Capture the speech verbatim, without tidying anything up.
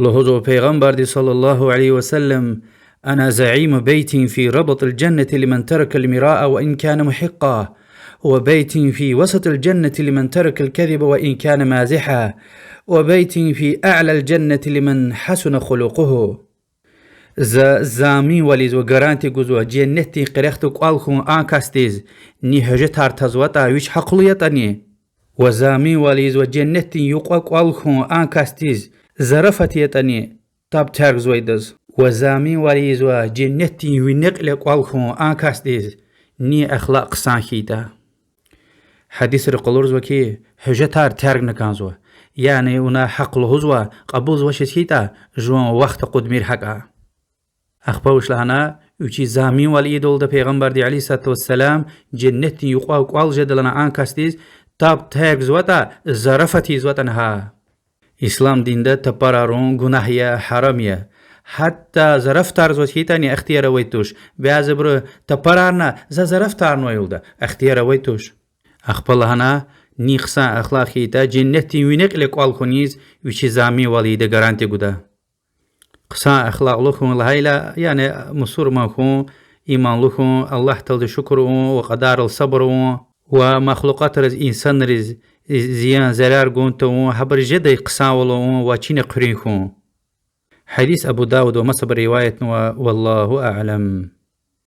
Лугьузва Пайгъамбарди صلى الله عليه وسلم: أنا زعيم بيت في ربض الجنة لمن ترك المراء وإن كان محقا، وبيت في وسط الجنة لمن ترك الكذب وإن كان مازحا، وبيت في أعلى الجنة لمن حسن خلقه. За заминвал ийизва, гаранти гузва женнетдин къерехда кӀвал хьун а касдиз, ни гьуьжетар тазватӀа, вич гьахълу ятӀани, ва заминвал ийизва женнетдин юкьва кӀвал хьун а касдиз, зарафат ятӀани, таб тергзавайдаз, ва заминвал ийизва женнетдин вине кьиле кӀвал хьун а касдиз, ни ахлакь хъсан хьайитӀа. Гьадисра къалурзава хьи, гьуьжетар тергна кӀанзава, яни вуна гьахъ лугьузва, кьабулзавачиз хьайитӀа, жуван вахт акъудмир гьакӀа. Ахпа вуч лагьана, вичи заминвал ийидалда Пайгъамбарди عليه الصلاة والسلام, женнетдин юкьва кӀвал жеда лагьана а касдиз, таб тергзаватӀа, зарафат ийизватӀани гьа. Ислам динда тапарарун гунагь я, гьарам я. Гьатта зарафатарзаваз хьайитӀани ихтияр авай туш. Бязибуру тапарарна, за зарафатарнавай лугьуда, ихтияр авай туш. Ахпа лагьана, ни хъсан ахлакь хьайитӀа, женнетдин вине кьиле кӀвал хьуниз вичи заминвал ийида, гаранти гуда. Хъсан ахлакьлу хьун лагьайла, яни мусурман хьун, иманлу хьун, Аллагь Тааладиз шукур авун ва кьадарал сабур авун, ва махлукьатриз, инсанриз зиян, зарар гун тавун, гьабуруз жедай хъсанвал авун ва чина хъуьруьн хьун. Гьадис Абу Давуда ва масабуру риваятнава, والله أعلم.